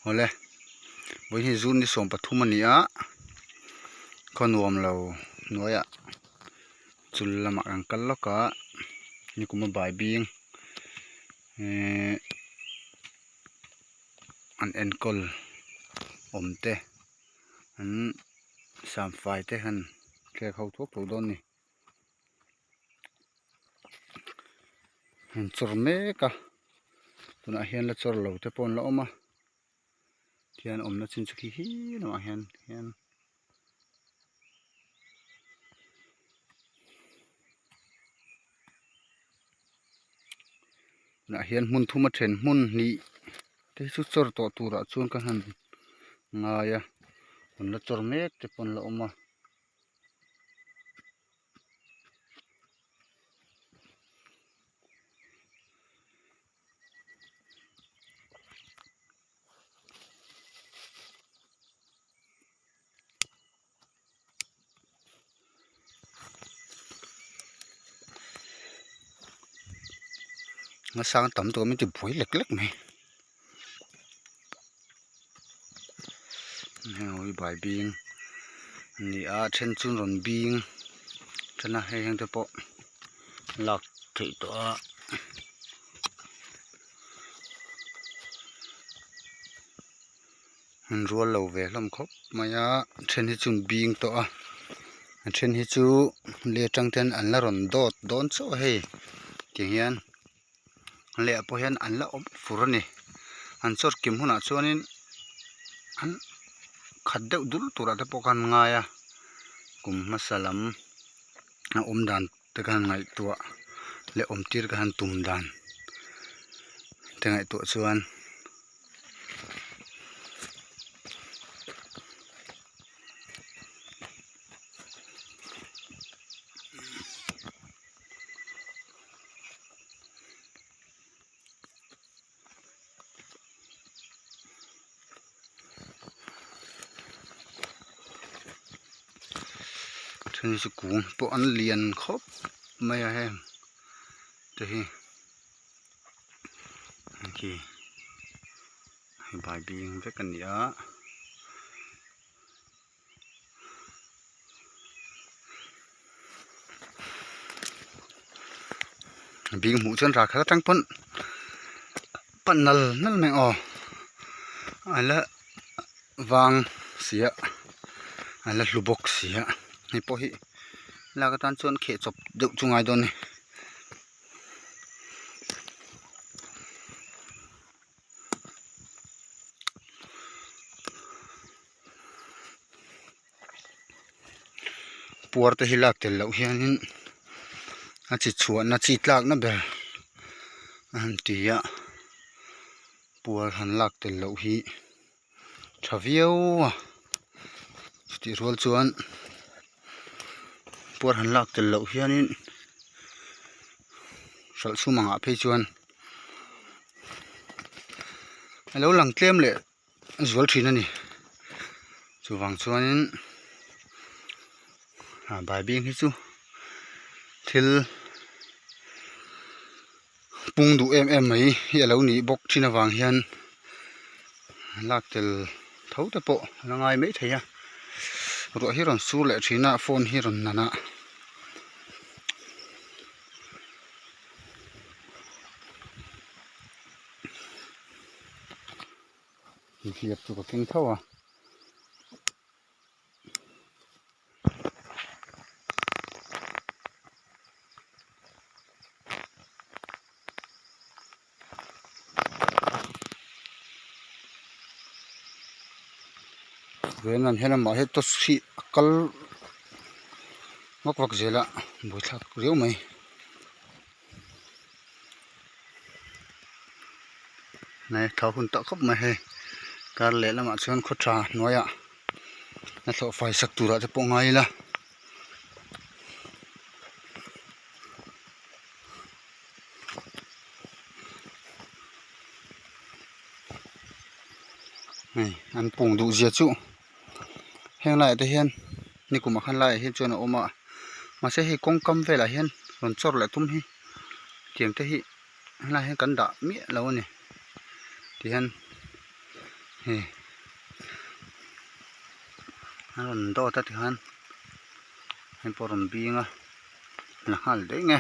Awle vawiin hi zun ni 13 a ni a khaw nuam lo hnuaiah chul lamah kan kal lawk a nikum a bai bing ehh an enkawl awm te an samfai te han thlek ho thuak thuak dawn a ni. An chawr mek a tunah hian la chawr lo te pawh an la awm a tihian awmna chin chu khi hi lamah hian hian tunah hian hmun thum a then hmun hnih te hi chu chawr tawh turah chuan ka han ngai a an la chawr mek te pawh an la awm a. Nasang tam tawh min ti buai lek lek mai heng ho hi bai bing a ni a a then chu rawn bing then a hei heng te pawh lak theih tawh a. An rual lo ve hlawm khawp mai a a then hi chu an bing tawh a a then hi chu lei atang ten an la rawn dawt dawn chauh a hei tiang hian leh ah pawh hian an la awm fur a ni an chawr kim hunah chuanin an khat deuh dul turah te pawh khan an ngai a kum hmasa lam a awm dan te khan ngaihtuah leh awm tir ka han tum dan te ngaihtuah chuan. Then chu kung pawh an lian khawp mai a heng te hi. Khi hei bai bing vek a ni a. Bing hmuh chuan ral khat atang pawn pan nal nal mai aw a la vang si a a la hlu bawk si a hei pawh hi lak atan chuan kheh chawp deuh chu ngai dawn a ni. Puar te hi lak tel loh hianin a chi chhuahna chi tlakna ber a han ti a puar han lak tel loh hi tha viau a chutih rual chuan puar han lak tel loh hianin hralh sum angah phei chuan a lo lang tlem leh zual thin a ni chuvang chuanin ah bai bing hi chu thil pung duh em em mai hi a lo nih bawk thin avang hian lak tel tho te pawh a la ngai mai thei a ruah hi rawn sur leh thin a phone hi rawn nan a. Hliap chu ka keng tho a. Vawiin hian amah hi torch hi a kal vak vak zel a buaithlak riau mai. Nai tho hun tawh khawp mai hei kar leh lamah chuan khaw tha hnuaiah a thlawh fai sak turah te pawh ngai ila. Hei an pung duh zia chu heng laiah te hian nikum ah khan laiah hian chuan a awm a mahse hei kawngkam velah hian rawn chawr leh tum hi tiang te hi helaiah hian kan dah miah lo a ni tihian. Hei a rawn dawt a tikhan hei pawh a rawn bing a la nghal daih nge.